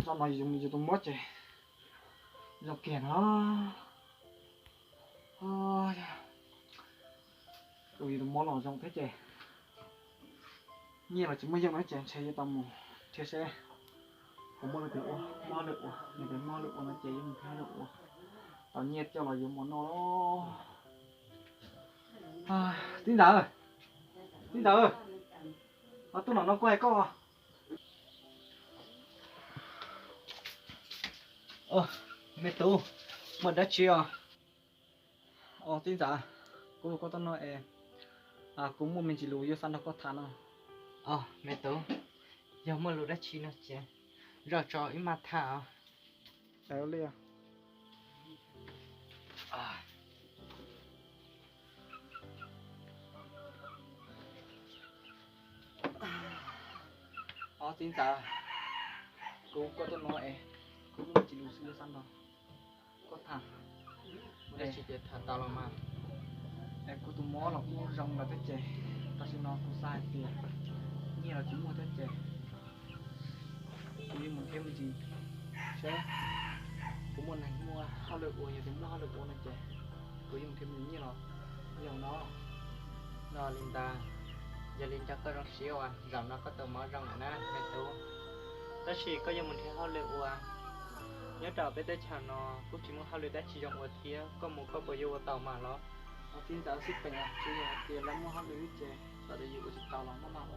Zaum no yus tus mob ces zoo kiag no. Tus yus tus mob los zoo thiab ces nyiaj los tsis muaj yeej no ces ntshe yuav tau mus nrhiav seb puas muaj leej twg ua, muaj hauj lwm ua, yog tias muaj hauj lwm ua no ces yuav mus nrhiav hauj lwm ua, tau nyiaj coj los yuav mus noj. Txiv ntxawm, txiv ntxawm, tuaj no no kuv hais koj. Me tub, muaj dab tsi os? Txiv ntxawm, kuv hu koj tuaj no es kuv muaj me ntsis lus yuav xav nrog koj tham no. Me tub, yog muaj lus dab tsi no ces zaj tso wb mam tham os. Os txiv ntxawm, kuv hu koj tuaj no es kuv muaj me ntsis lus xwb yuav xav nrog koj tham. Muaj dab tsi ces tham tau los mas. Es kuv tus mob los kuj zoo lawm thiab ces tam sim no kuv xav hais tias nyiaj los tsis muaj thiab ces kuv yuav mus nrhiav me ntsis seb puas muaj neeg muaj hauj lwm ua, yog tias muaj hauj lwm ua no ces kuv yuav mus nrhiav me ntsis nyiaj los yog no. Yog li ntawd, yog li nco koj zoo siab uas zaum no koj tus mob zoo lawm na me tub. Tab sis koj yuav mus nrhiav hauj lwm ua, nyob rau peb teb chaws no kuj tsis muaj hauj lwm dab tsi zoo ua thiab, koj mus koj puas yuav ua tau mas los? Txiv ntxawm xib peem, tsuas yog hais tias lawv muaj hauj lwm ces txawm tias yus ua tsis tau los maj mam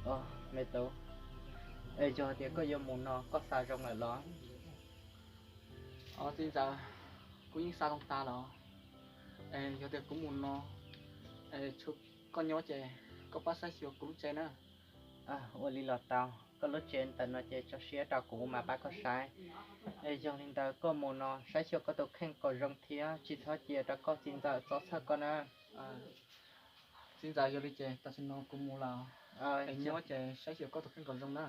ua. Me tub, es yog tias koj yuav mus no koj xav zoo lawm los? Os txiv ntxawm, kuv yeej xav zoo tas los. Es yog tias kuv mus no, es tshuav koj nyob ces koj pab saib xyuas kuv lub tsev na. Ua li los tau, koj lub tsev ntawm no ces tso siab rau kuv mas pab koj saib. Es yog li ntawd koj mus no saib xyuas koj tus kheej kom zoo thiab tsis txhob cia rau koj txiv ntxawm txob txhawj koj na. Txiv ntxawm, yog li ces tam sim no kuv mus lawm, es nyob ces saib xyuas koj tus kheej kom zoo na.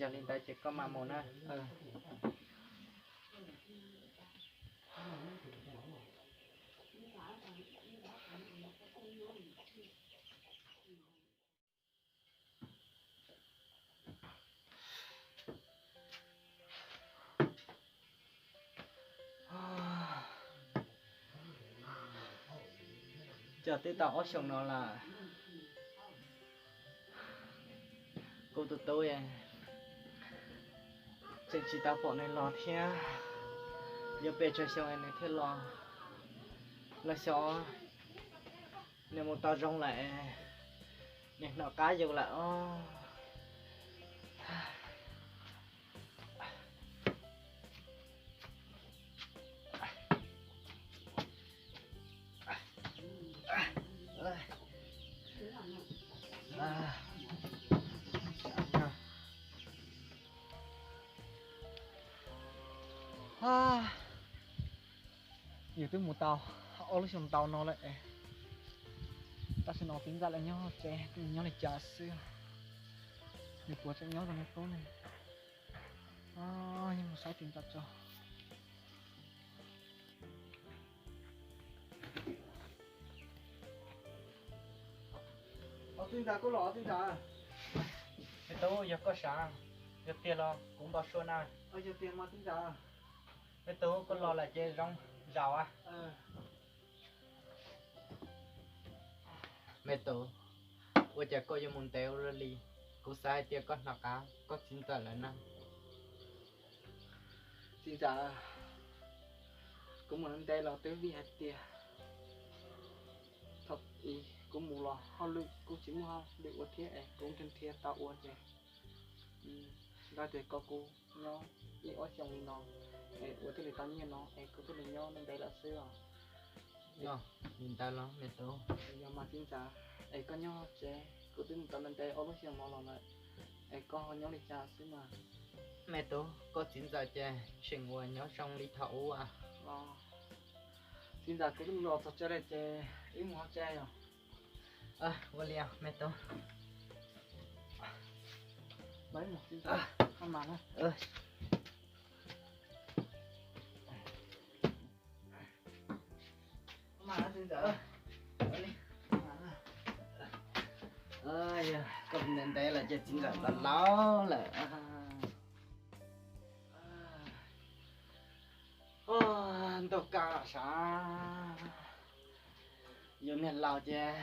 Yog li ntawd ces koj mam mus na. Cov twb tau ob xyoos no lawm, kuv tus tub tseem tsis tau pom nws los thiab. Yuav pes tsawg xyoo es nws thiaj los? Los xyov nws mus tau zoo lawm, nws hnov qab yus lawm os. Yus twb mus tau ob lub xyoo ntau no lawm. Tam sim no txiv ntxawm lawv nyob tsev, nyob li cas xwb? Nws puas tseem nyob zoo li qub ne? Yeej mus saib txiv ntxawm tso. Txiv ntxawm, koj los txiv ntxawm. Me tub, yog koj sav, yog tiag los kuv npau suav na. Yog tiag mas txiv ntxawm. Me tub, koj los lawm ces zoo zaum a. Me tub, ua cas koj yuav mus ntev ua luaj li? Kuv xav hais tias koj hnov qab koj txiv ntxawm lawm na. Txiv ntxawm, kuv mus ntev los twb vim hais tias thaum ub kuv mus los hauj lwm kuj tsis muaj hauj lwm ua thiab es kuv nrhiav nrhiav tau ua ces, ntawd tias kom kuv nyob ib ob xyoos li no es ua thiaj li tau nyiaj no es kuv thiaj li nyob ntev ntev lawm xwb os. Yog li ntawd los me tub? Yog mas txiv ntxawm, es koj nyob tsev, kuv twb mus tau ntev ntev ob lub xyoo no los lawm, es koj ho nyob li cas xwb mas? Me tub, koj txiv ntxawm ces tseem uas nyob zoo li thaum ub. Txiv ntxawm, kuv twb mus los txog tsev lawm ces wb mus hauv tsev yom. Ua li me tub. Ntev ntev lawm ces txiv ntxawm los laus lawm. Ntuj kab sav, yus niag laus ces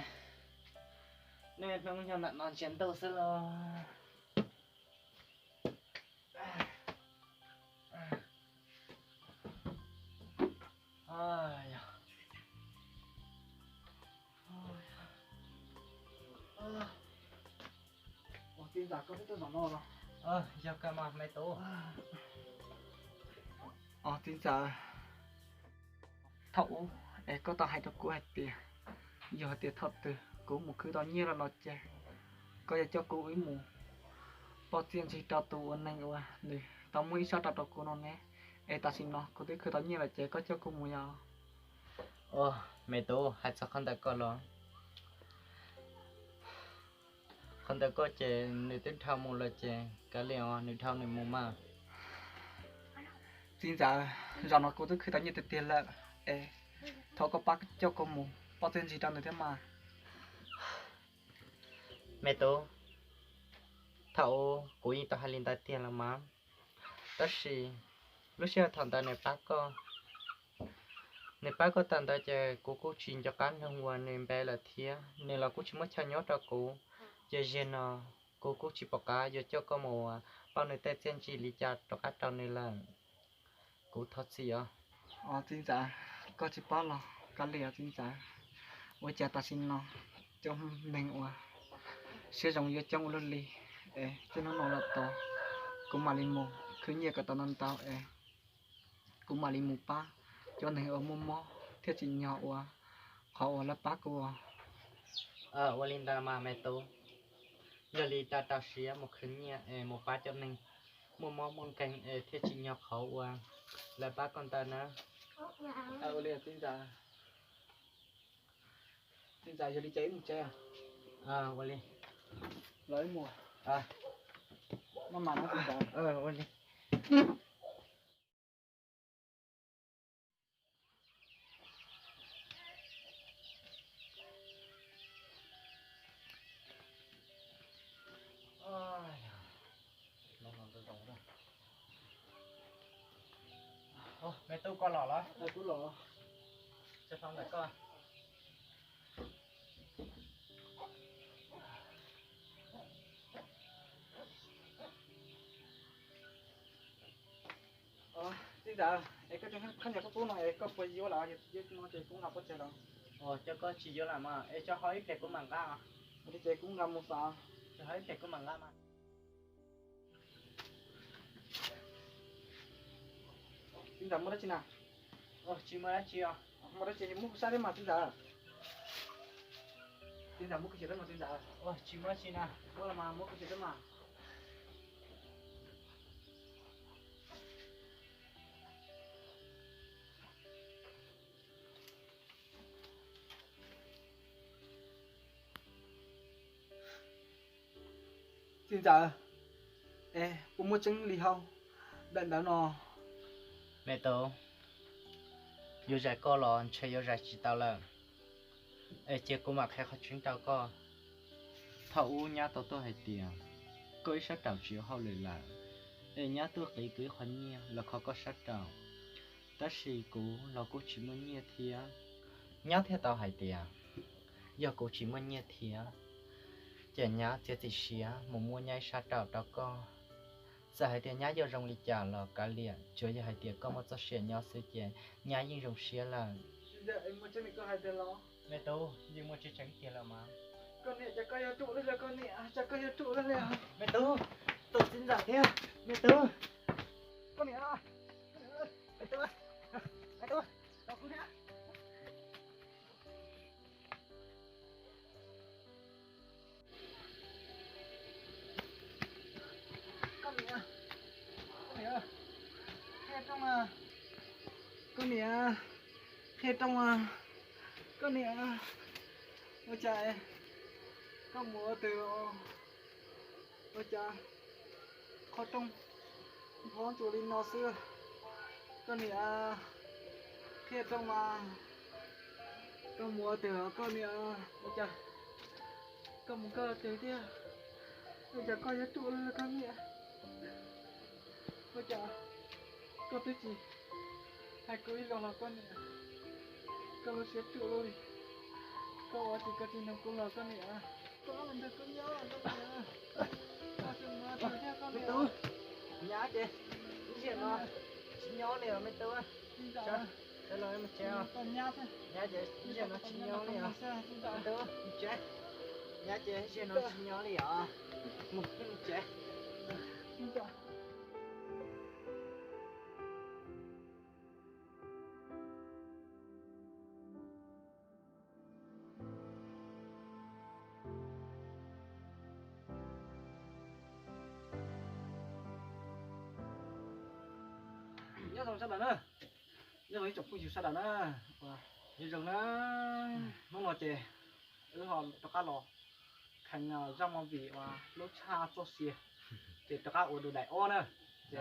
niaj hnub nyob ntawm no ntsia ntuj xwb los. Txiv ntxawm, koj twb tuaj zaum no los? Yog kawg mas me tub. Txiv ntxawm, thaum ub es koj tau hais rau kuv hais tias, yog hais tias thaum twg kuv mus khwv tau nyiaj los no ces koj yuav coj kuv wb mus poj txiaj ntsig rau tus ua neeg uas nws tau muab ib sab rau rau kuv no ne. Es tam sim no kuv twb khwv tau nyiaj lawm ces koj coj kuv mus yog? Ua, me tub, hais txog qhov ntawd koj los, qhov ntawd koj ces nws twb dhau mus lawm ces kav liam os, nws dhau nws mus mas. Txiv ntxawm, zaum no kuv twb khwv tau nyiaj tiag tiag lawm es thov koj pab coj kuv mus poj txiaj ntsig rau nws thiab mas. Me tub, thaum ub kuv yeej tau hais li ntawd tiag los mas, tab sis lub sij hawm thaum ntawd nws pab koj, nws pab koj tag ntawd ces kuv kuj tsis nco qab nug uas nws npe lawm thiab, nws los kuj tsis muab chaw nyob rau kuv. Ces zaum no kuv kuj tsis pom qab yuav coj koj mus pauj nws tej txiaj ntsig li cas rov qab rau nws lawm. Kuv thov txim os. Txiv ntxawm, koj tsis paub los kav liam txiv ntxawm. Ua cas tam sim no cov neeg uas siab zoo yuav coob ua luaj li. Es txij hnub no los tod kuv mam li mus khwv nyiaj kom tau ntau ntau es kuv mam li mus pab cov neeg uas muaj mob thiab tsim nyog ua qhov uas lawv pab kuv. Ua li ntawd mas me tub, yog li cia rau siab mus khwv nyiaj es mus pab cov neeg muaj mob muaj nkeeg es thiaj tsim nyog qhov uas lawv pab koj ntawd na. Ua li txiv ntxawm. Txiv ntxawm, yog li ces wb mus tsev. Ua li. Los wb mus. Maj mam na txiv ntxawm. Ua li. Me tub, koj los los? Kuv los. Tso hlo ntawm koj. Txiv ntxawm, es koj tseem khaub ncaws kub kub no es koj puas yuav lawm? Yuav no ces kuv nqa pov tseg los. Cov koj tsis yuav lawm mas es tso hlo ib pliag kuv mam nqa. Ua li ces kuv nqa mus xwb. Tso hlo ib pliag kuv mam nqa mas. Txiv ntxawm, muaj dab tsi na? Tsis muaj dab tsi os. Muaj dab tsi muab kuv saib thiab mas txiv ntxawm. Txiv ntxawm, muab kuv xyuas thiab mas txiv ntxawm. Tsis muaj dab tsi na. Muab los mas muab kuv xyuas thiab mas. Txiv ntxawm, es puas muaj tseeb li hauv daim ntawv no? Me tub, yuav zais koj los ntshe yuav zais tsis tau lawm. Es cia kuv mam qhia qhov tseeb rau koj. Thaum ub nyab tau tuaj hais tias koj ib sab raum tsis ua hauj lwm lawm, es nyab tuaj qiv kuv ib qho nyiaj los kho koj sab raum, tab sis kuv los kuj tsis muaj nyiaj thiab. Nyab thiaj tau hais tias yog kuv tsis muaj nyiaj thiab, ces nyab txiav txim siab mus muab nyab ib sab raum rau koj. Txawm hais tias nyab yuav zoo li cas los kav liam, tsuas yog hais tias koj muaj txoj sia nyob xwb ces nyab yeej zoo siab lawm. Me tub, yeej muaj tseeb tiag los mas. Koj niam, cas koj yuav ruam li, koj niam, cas koj yuav ruam li? Me tub, tus txiv ntxawm thiab, me tub. Koj niam, me tub, me tub, tos kuv thiab. Koj niam, koj niam, qhia rooj a, koj niam, qhia rooj a, koj niam, ua cas koj mus ua twg los? Ua cas qhov rooj nphob ntsuas li no xwb? Koj niam, qhia rooj mas, koj mus ua twg los koj niam? Ua cas koj mus koj twg thiab? Ua cas koj yuav ruam li koj niam? Ua cas koj twb tsis hais kuv ib los los koj niam, koj lub siab ruam luaj li. Koj ua cas koj tsis nug kuv los koj niam? Koj los nrog kuv nyob koj niam. Koj tsis nyob thiab koj niam. Nyab ces ib zaug no tsis nyob li os me tub. Sawv los mus tsev os. Nyab ces ib zaug no tsis nyob li os me tub. Nyab ces ib zaug no tsis nyob li os. Mus mus tsev. Nyob zoo sawv daws na, nyob zoo ib tsoom phooj ywg sawv daws na, nyob zoo na. Hnub no ces wb ho rov qab los kheev zaj movie uas Lub Tshaj Txoj Sia, ces rov qab ua dua daim ob na. Ces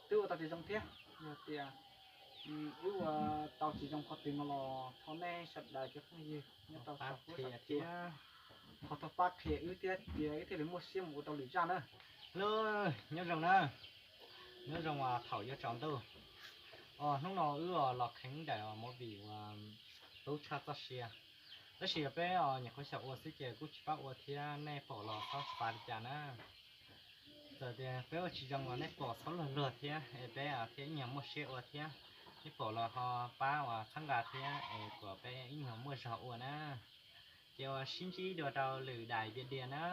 twb ua tau tsis zoo thiab, yog tias wb ua tau tsis zoo qhov twg no los thov nej sawv daws cov phooj ywg nyob rau saum huab saum cua ho thov pab qhia wb thiab, tias wb thiaj li muaj siab mus ua tau lwm zaj na. Lub, nyob zoo na, nyob zoo thaum yuav tsaus ntuj. Os, hnub no wb los kheev daim movie uas Lub Tshaj Txoj Sia, tab sis peb nyuam qhuav xyaum ua xwb ces kuj tsis pab ua thiab, nej pom los txhob xav li cas na. Txawm tias peb ua tsis zoo los nej pom txhob luag luag thiab, es peb thiaj ib nyuag muaj siab ua thiab. Nej pom los ho pab uas txhawb nqa thiab es kom peb ib nyuag muaj zog ua na. Ces uas sib ntsib dua rau lwm daim video na.